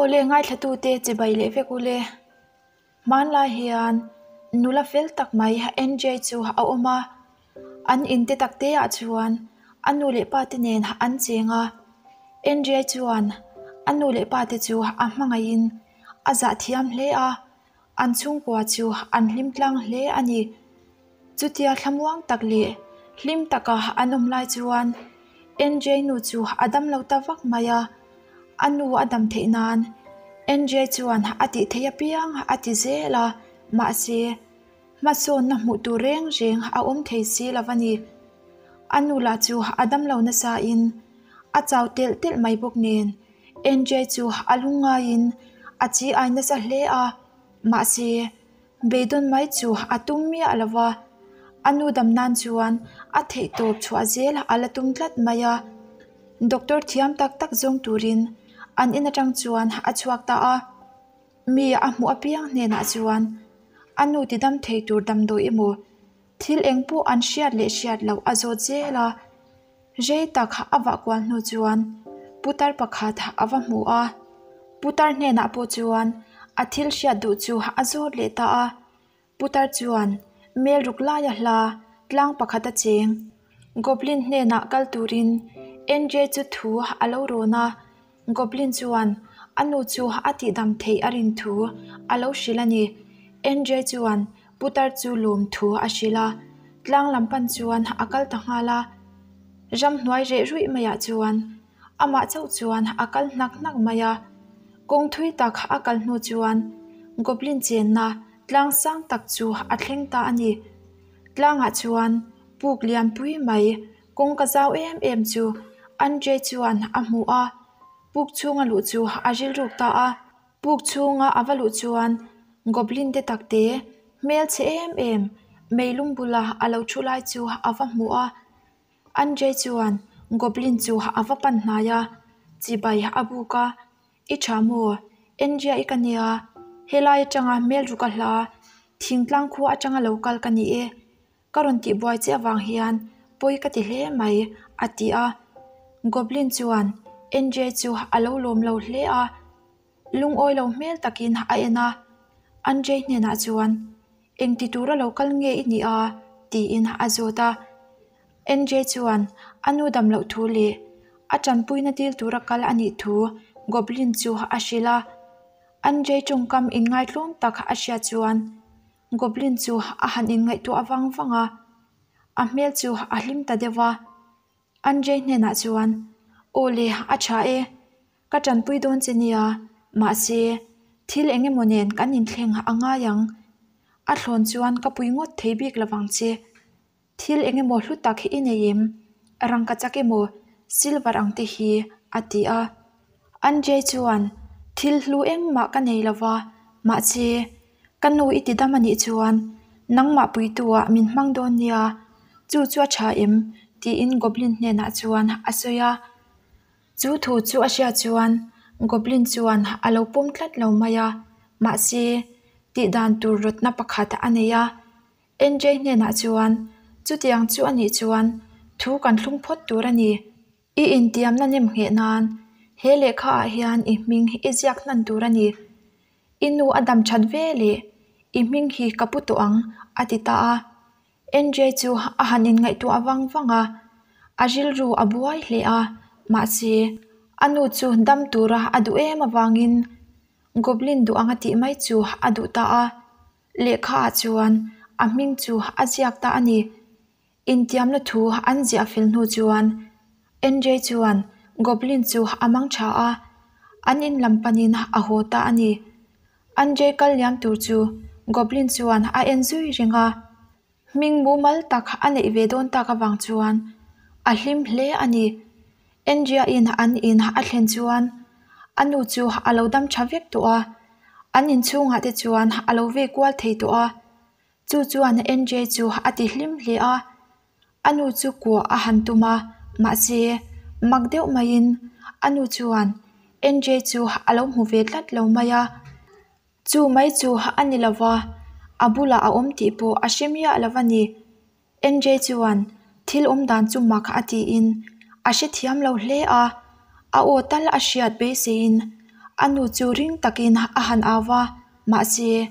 Aw le ngaithlatute chibai leh vek ule. Hmanlai hian nula fel tak mai NJ chu a awm a, an in te tak te ah chuan a nu leh pa te nen an cheng a. NJ chuan a nu leh pa te chu a hmangaihin a zah thiam hle a, an chhungkua chu an hlim tlang hle a ni. Chutia thlamuang tak leh hlim taka an awm lai chuan NJ nu chu a dam lo ta vak mai a, a nu a dam theih nan NJ chuan a tih theih apiang a ti zel a, mahse hmasawnna hmuh tur reng reng a awm thei si lo a ni. A nu lah chu a dam lo nasa in a chau telh telh mai bawk nen NJ chu a lungngaiin a chi ai nasa hle a, mahse Beidawn mai chu a tum miah lo va, a nu dam nan chuan a theihtawp chhuah zel a la tum tlat mai a. Doctor thiam tak tak zawng turin an in atang chuan a chhuak ta a, mi a hmuh apiang hnenah chuan a nu ti dam thei tur damdawi emaw thil eng pawh an hriat leh hriat loh a zawt zel a. Rei tak a vah kual hnu chuan putar pakhat a va hmu a, putar hnenah pawh chuan a thil hriat duh chu a zawt leh ta a. Putar chuan mel ruk laia hla tlang pakhat a cheng. Goblin hnenah kal turin NJ chu thu a lo rawn a, Goblin chuan a nu chu a tihdam theih a rin thu a lo hrilh a ni. NJ chuan putar chu lawm thu a hrilh a, tlang lam pan chuan a kal ta nghal a. Ramhnuai reh ruih maiah chuan amah chauh chuan a kal hnak hnak mai a. Kawng thui tak a kal hnu chuan Goblin chenna tlang sang tak chu a thleng ta a ni. Tlangah chuan puk lianpui mai Kawngka zau em em chu Andre chuan a hmu a, puk chhunga luh chu a rilruk ta a. Puk chhunga a va luh chuan Goblin te takte hmelchhe em em meilum bula a lo thu lai chu a va hmu a. Andre chuan Goblin chu a va pan hnai a, chibai a buk a, I tha maw? Andrea i ka nia, helai atanga hmelruk a hla, thingtlang khua atanga lo kal ka ni e. Ka rawn tihbuai che avang hian pawi ka ti hle mai, a ti a. Goblin chuan NJ chu a lo lawm lo hle a, lungawi lo hmel takin a en a. NJ hnenah chuan, Engti tura lo kal nge i nih a? tiin a zawt a. NJ chuan a nu dam loh thu leh a tanpuina dil tura kal a nih thu Goblin chu a hrilh a. NJ tawngkam inngaitlawm tak a hriat chuan Goblin chu a han inngaihtuah vang vang a, a hmel chu a hlim ta deuh a. Andrei hnenah chuan, Aw le, a tha e, ka tanpui dawn che nia, mahse, thil eng emaw nen kan inthleng a ngai ang. A thlawn chuan ka pui ngawt thei bik lovang che. Thil eng emaw hlu tak i nei em? Rangka chak emaw silver ang te hi a ti a. Andrei chuan, Thil hlu engmah ka nei lo va, mahse, ka nu i ti dam a nih chuan nangmah puituah min hmang dawn nia, chu chu a tha em? tiin Goblin hnenah chuan a sawi a. Chu thu chu a hriat chuan Goblin chuan a lo pawm tlat lo mai a, mahse, tihdan tur rawtna pakhat a nei a. NJ hnenah chuan, Chutiang chu a nih chuan thu kan thlung phawt tur a ni. I intiamna nem ngheh nan he lehkha ah hian i hming i ziak hnan tur a ni. I nu a dam that ve leh i hming hi ka pu tawh ang, a ti ta a. NJ chu a han inngaihtuah vang vang a, a rilru a buai hle a, mahse a nu chu dam tura a duh em avangin Goblin duh anga tih mai chu a duh ta a. Lehkha ah chuan a hming chu a ziak ta a ni. Intiamna thu an ziah fel hnu chuan NJ chuan Goblin chu a mang tha a, an in lam panin a haw ta a ni. NJ kal liam tur chu Goblin chuan a en zui reng a. Hming mumal tak a neih ve dawn tak avang chuan a hlim hle a ni. Andrea in an in a thlen chuan a nu chu a lo dam tha vek tawh a, an inchhungah te chuan a lo ve kual thei tawh a. Chu chuan NJ chu a ti hlim hle a, a nu chu kuah a han tum a, mahse mak deuh maiin a nu chuan NJ chu a lo hmu ve tlat lo mai a. Chu mai chu a ni lova, a bulah a awm tih pawh a hre miah lo a ni. NJ chuan thil awm dan chu mak a tiin a hrethiam lo hle a, a aw tal a hriat beiseiin A nu chu ring takin a han au va, mahse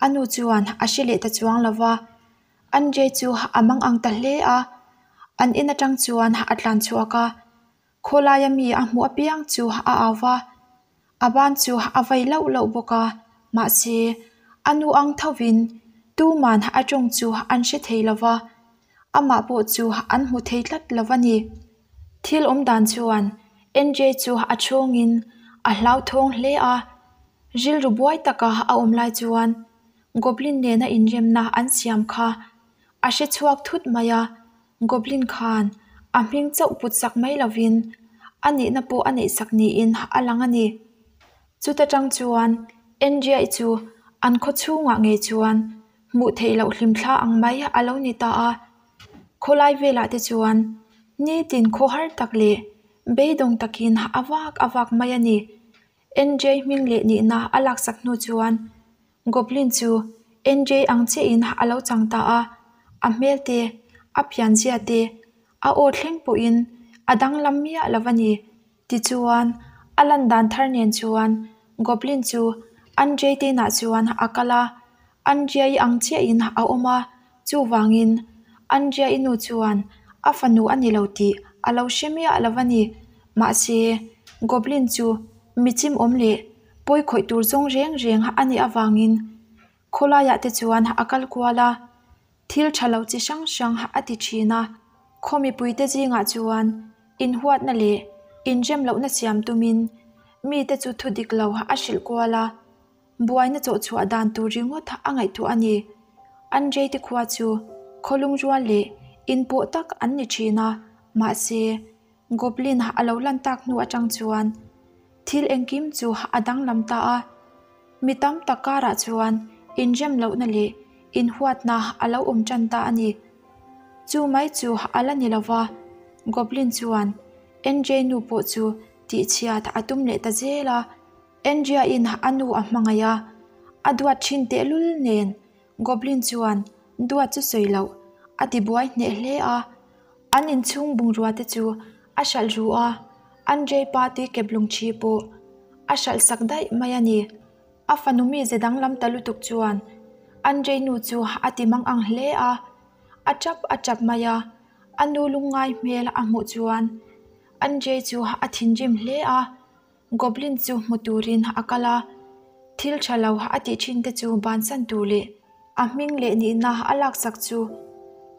a nu chuan a hre leh ta chuang lo va. Andrei chu a mang ang ta hle a, an in atang chuan a tlan chhuak a, khawlaia mi a hmuh apiang chu a au va, a ban chu a vai lauh lauh bawk a, mahse a nu ang thovin tuman a tawng chu an hre thei lo va, amah pawh chu an hmu thei tlat lo a ni. Thil awm dan chuan NJ chu a chhawngin a hlauthawng hle a, rilru buai taka a awm lai chuan Goblin nena inremna an siam kha a hre chhuak thut mai a, Goblin khan a hming chauh put sak mai lovin a nihna pawh a neih sak niin a lang a ni. Chuta tang chuan NJ chu an khaw chhungah ngei chuan hmuh theih loh hlimthla ang mai a lo ni ta a. Khawlai velah te chuan nitin khawhar tak leh beidawng takin a vak a vak mai a ni. NJ hming leh nihna a laksak hnu chuan Goblin chu NJ ang chiahin a lo chang ta a, a hmel te, a pianzia te, a aw thleng pawhin a danglam miah lo a ni. Tichuan, a lan dan thar nen chuan Goblin chu Andrei te inah chuan a kal a, Andrei ang chiahin a awm a, chuvangin Andrei nu chuan a fanu a ni lo tih a lo hre miah lo a ni. Mahse, Goblin chu mi chimawm leh pawi khawih tur zawng reng reng a nih avangin khawlaiah te chuan a kal kual a, thil tha lo chi hrang hrang a ti thin a. Khaw mipuite zingah chuan inhuatna leh inrem lohna siam tumin mite chu thu dik lo a hrilh kual a, buaina chawh chhuah dan tur ringawt a ngaihtuah a ni. Andrei te khua chu khawlung rual leh inpawh tak an ni thin a, mahse Goblin a lo lan tak hnu atang chuan thil engkim chu a danglam ta a, mi tam tak karah chuan inrem lohna leh inhuatna a lo awm tan ta a ni. Chu mai chu a la ni lova, Goblin chuan NJ nu pawh chu tihchhiat a tum leh ta zel a. Andrea-in a nu a hmangaih a, a duat thin tehlul nen Goblin chuan duat chu sawi loh a ti buai hneh hle a. An inchhung bungrua te chu a hralh ru a, Andrei pa tui kep lungchhi pawh a hralh sak daih mai a ni. A fanu mi ze danglam ta lutuk chuan Andrei nu chu a ti mang ang hle a, a tap a tap mai a, a nu lungngai hmel a hmuh chuan Andrei chu a thinrim hle a. Goblin chu hmu turin a kal a, thil tha lo a tih thin te chu bansan tur leh a hming leh nihna a laksak chu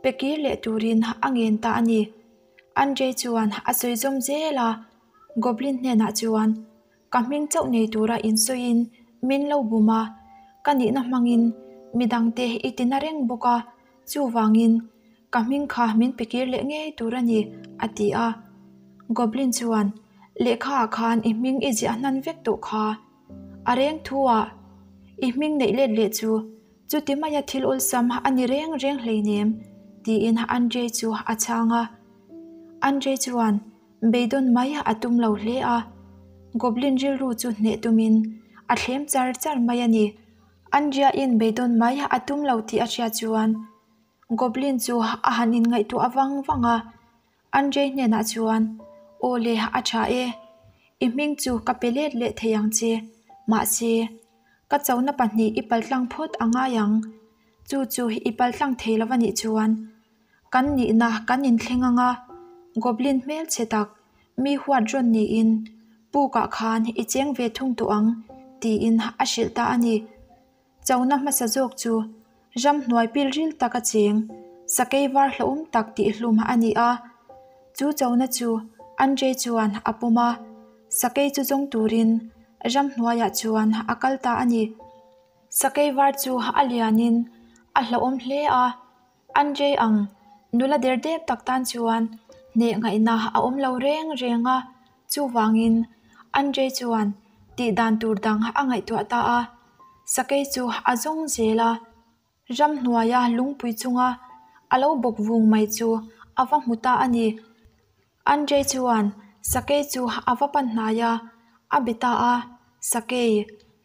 pe kir leh turin a ngen ta a ni. Andrei chuan a sawi zawm zel a, Goblin hnenah chuan ka hming chauh nei tura insawiin min lo bum a, ka nihna hmangin midangte i ti na reng bawk a, chuvangin Ka hming kha min pe kir leh ngei tur a ni, a ti a. Goblin chuan, Lehkha ah khan i hming i ziah hnan vek tawh kha. A reng thu ah, I hming neih let leh chu chuti maia thil awlsam a ni reng reng hleinem, tiin Andrei chu a chhang a. Andrei chuan beidawn mai a tum lo hle a. Goblin rilru chu hneh tumin a thlem char char mai a ni. Andrea-in beidawn mai a tum lo tih a hriat chuan Goblin chu a han inngaihtuah vang vang a, Andrei hnenah chuan, Aw le, a tha e. I hming chu ka pe let leh thei ang che. Mahse, ka chona pahnih i paltlang phawt a ngai ang. Chu chu i paltlang thei lo a nih chuan kan nihna kan inthleng ang a, Goblin hmelchhe tak mi huat rawn niin pukah khan i cheng ve thung tawh ang, tiin a hrilh ta a ni. Chona hmasa zawk chu ramhnuai pilril tak a cheng, sakei var hlauhawm tak tihhlum a ni a. Chu chona chu Andrei chuan a pawm a, sakei chu zawng turin ramhnuaiah chuan a kal ta a ni. Sakei var chu a lianin a hlauhawm hle a, Andrei ang nula der dep tak tan chuan hneh ngaihna a awm lo reng reng a, chuvangin Andrei chuan tih dan tur dang a ngaihtuah ta a, sakei chu a zawng zel a, ramhnuaia lungpui chunga a lo bawk vung mai chu a va hmu ta a ni. Andrei chuan sakei chu a va pan hnai a, a be ta a, Sakei,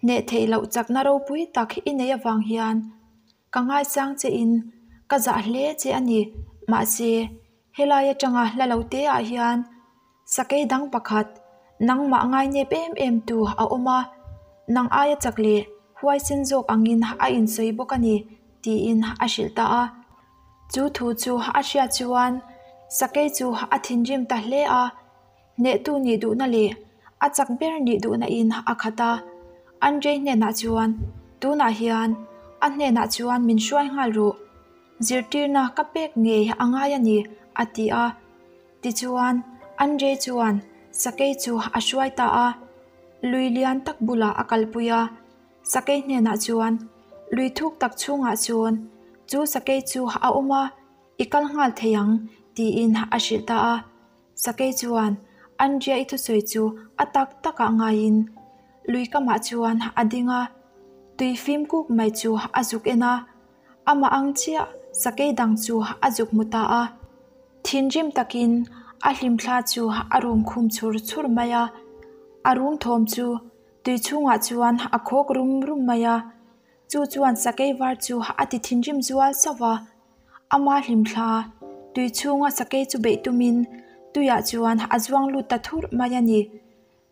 hneh theih loh chakna ropui tak i neih avang hian Ka ngaisang che in ka zah hle che a ni. Mahse, helai atanga hla lo te ah hian sakei dang pakhat Nangmah ngainep em em tu a awm a, nang aia chak leh huaisen zawk angin a insawi bawk a ni, tiin a hrilh ta a. Chu thu chu a hriat chuan sakei chu a thinrim ta hle a, hnehtu nih duhna leh a chak ber nih duhna in a khat a. Andrei hnenah chuan, Tunah hian a hnenah chuan min hruai nghal rawh, zirtirna ka pek ngei a ngai a ni, a ti a. Tichuan, Andrei chuan sakei chu a hruai ta a, lui lian tak bulah a kalpui a. Sakei hnenah chuan, Lui thuk tak chhungah chuan chu sakei chu a awm a, i kal nghal thei ang, tiin a hrilh ta a. Sakei chuan Andrea-i thusawi chu a tak takah ngaiin lui kamah chuan a ding a, tui fim kuk mai chu a zuk en a, amah ang chiah sakei dang chu a zuk hmu ta a. Thinrim takin a hlimthla chu a rum khum chhur chhur mai a, a rum thawm chu tui chhungah chuan a khawk rum rum mai a, chu chuan sakei var chu a ti thinrim zual sauh va. Ama hlimthla tui chhunga sakei chu beih tumin tuiah chuan a zuang lut ta thurh mai a ni.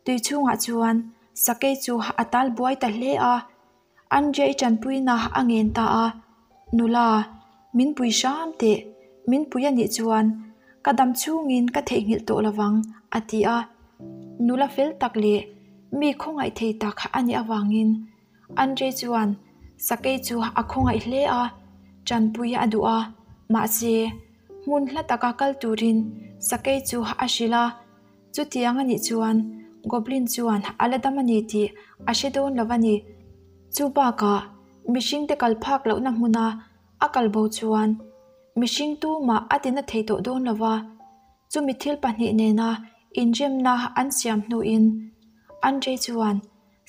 Tui chhungah chuan sakei chu a tal buai ta hle a, Andrei tanpuina a ngen ta a, Nula, min pui hram teh, min pui a nih chuan ka dam chhungin ka theihnghilh tawh lovang, a ti a. Nula fel tak leh mi khawngaih thei tak a nih avangin Andrei chuan sakei chu a khawngaih hle a, tanpui a duh a, mahse hmun hla taka kal turin sakei chu a hrilh a. Chutiang a nih chuan Goblin chuan a la dam a ni tih a hre dawn lo a ni. Chu bakah mihringte kal phak lohna hmuna a kal bo chuan mihring tumah a tina thei tawh dawn lo va. Chumi thil pahnih nena inremna an siam hnuin Andrei chuan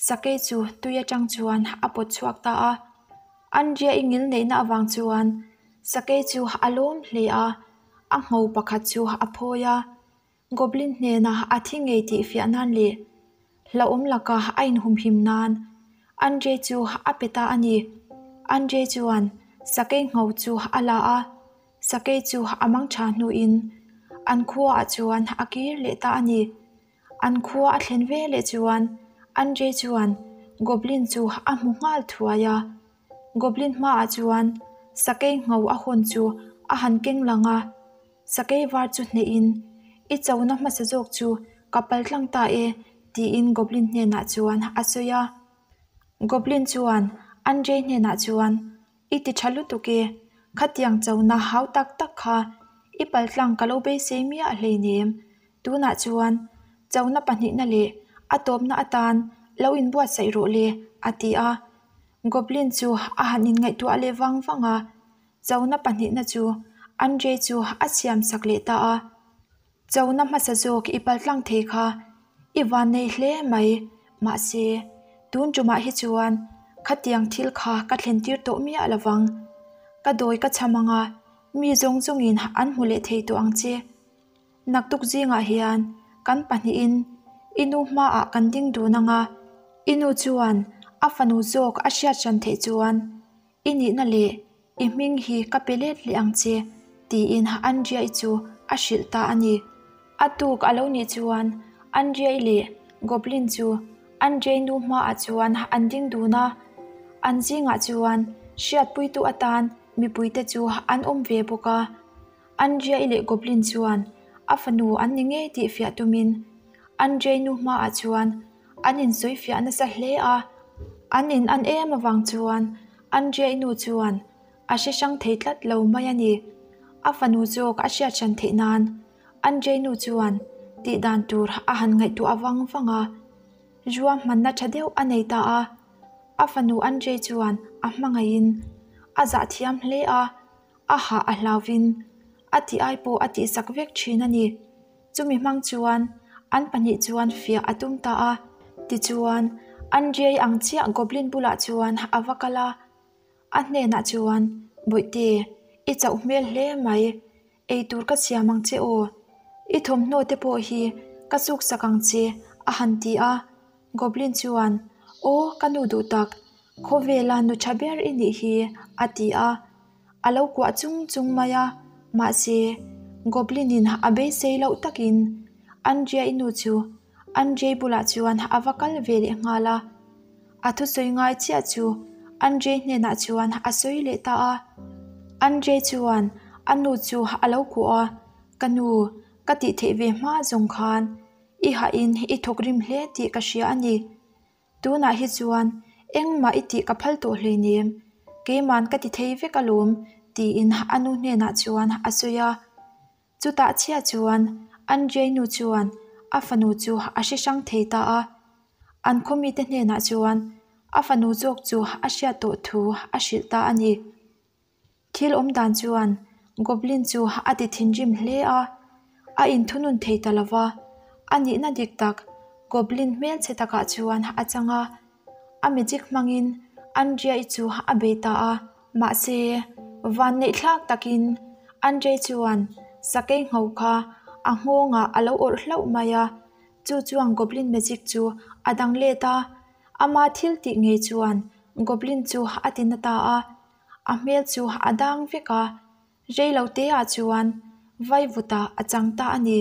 sakei chu tui atang chuan a pawt chhuak ta a. Andrea i ngil neihna avang chuan sakei chu a lawm hle a, a ngho pakhat chu a phawi a. Goblin hnena a thi ngei tih fiah nan leh hlauhawm laka a inhumhim nan Andrei chu a pe ta a ni. Andrei chuan sakei ngho chu a la a, sakei chu a mang tha hnuin an khuaah chuan a kir leh ta a ni. An khua a thlen ve leh chuan Andrei chuan Goblin chu a hmu nghal thuai a. Goblin hmaah chuan sakei ngho a hawn chu a han keng lang a. Sakei var chu hnehin, I chona hmasa zawk chu ka pal tlang ta e, tiin Goblin hnenah chuan a sawi a. Goblin chuan Andrei hnenah chuan, I ti tha lutuk e, khatiang chona hau tak tak kha i pal tlang ka lo beisei miah hleinem, tunah chuan chona pahnihna leh a tawpna atan lo inbuatsaih rawh le, a ti a. Goblin chu a han inngaihtuah leh vang vang a. Chona pahnihna chu Andrei chu a siam sak leh ta a. Chona hmasa zawk i paltlang thei kha i van nei hle mai, mahse tun tumah hi chuan khatiang thil kha ka thlen tir tawh miah lo vang. Ka dawi ka cham ang a, mi zawng zawngin an hmu leh thei tawh ang che. Naktuk zingah hian kan pahnihin i nu hmaah kan ding dun ang a, i nu chuan a fanu zawk a hriat hran theih chuan I nihna leh i hming hi ka pe let leh ang che, tiin Andrea-i chu a hrilh ta a ni. A tuk a lo nih chuan Andrea-i leh Goblin chu Andrea-i nu hmaah chuan an ding dun a, an zingah chuan hriatpuitu atan mipuite chu an awm ve bawk a. Andrea-i leh Goblin chuan a fanu an ni ngei tih fiah tumin Andrea-i nu hmaah chuan An insawi fiah nasa hle a, an in an em avang chuan Andrea-i nu chuan a hre hrang thei tlat lo mai a ni. A fanu zawk a hriat hran theih nan Andrea-i nu chuan tih dan tur a han ngaihtuah vang vang a, ruahmanna tha deuh a nei ta a. A fanu Andrea chuan a hmangaihin a zah thiam hle a, a hah a hlauvin a tih ai pawh a tihsak vek thin a ni. Chumi hmang chuan an pahnih chuan fiah a tum ta a. Tichuan, Andrei ang chiah Goblin bulah chuan a va kal a. A hnenah chuan, Bawihte, i chauh hmel hle mai. Eitur ka siam ang che aw. I thawmhnaw te pawh hi ka suksak ang che, a han ti a. Goblin chuan, Aw, ka nu duh tak, khawvela nu tha ber i nih hi, a ti a. A lo kuah chung chung mai a, mahse, Goblin-in a beisei loh takin Andrea-i nu chu. Andrei bulah chuan a va kal ve leh nghal a. A thusawi ngai chiah chu Andrei hnenah chuan a sawi leh ta a. Andrei chuan a nu chu a lo kuah a, Ka nu, ka tih theih ve hma zawng khan i hahin i thawk rim hle tih ka hria a ni. Tunah hi chuan engmah i tih ka phal tawh hleinem, keiman ka ti thei vek alawm tiin a nu hnenah chuan a sawi a. Chutah chhiah chuan Andrei nu chuan a fanu chu a hre hrang thei ta a. An khaw mite hnenah chuan a fanu zawk chu a hriat tawh thu a hrilh ta a ni. Thil awm dan chuan Goblin chu a ti thinrim hle a, a inthunun thei ta lo va, a nihna dik tak Goblin hmelchhe takah chuan a chang a, a magic hmangin Andrea-i chu a bei ta a. Mahse, vanneih thlak takin Andrei chuan sakei ngho kha a nghawngah a lo awrh hlauh mai a, chu chuan Goblin magic chu a dang let a, ama thil tih ngei chuan Goblin chu a ti na ta a, a hmel chu a dang vek a, rei lo te ah chuan vaivutah a chang ta a ni.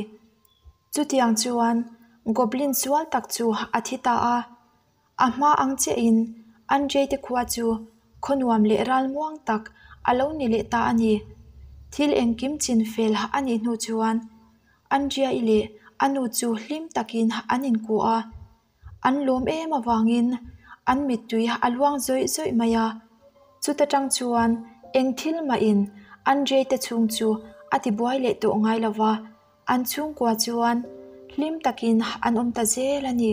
Chutiang chuan Goblin sual tak chu a thi ta a. A hma ang chiahin Andrei te khua chu khaw nuam leh ral muang tak a lo ni leh ta a ni. Thil engkim chin fel a nih hnu chuan Andrea-i leh a nu chu hlim takin an inkuah a. An lawm em avangin an mittui a luang zawih zawih mai a. Chuta tang chuan eng thil mahin Andrei te chhung chu a tibuai leh tawh ngai lo va, an chhungkua chuan hlim takin an awm ta zel a ni.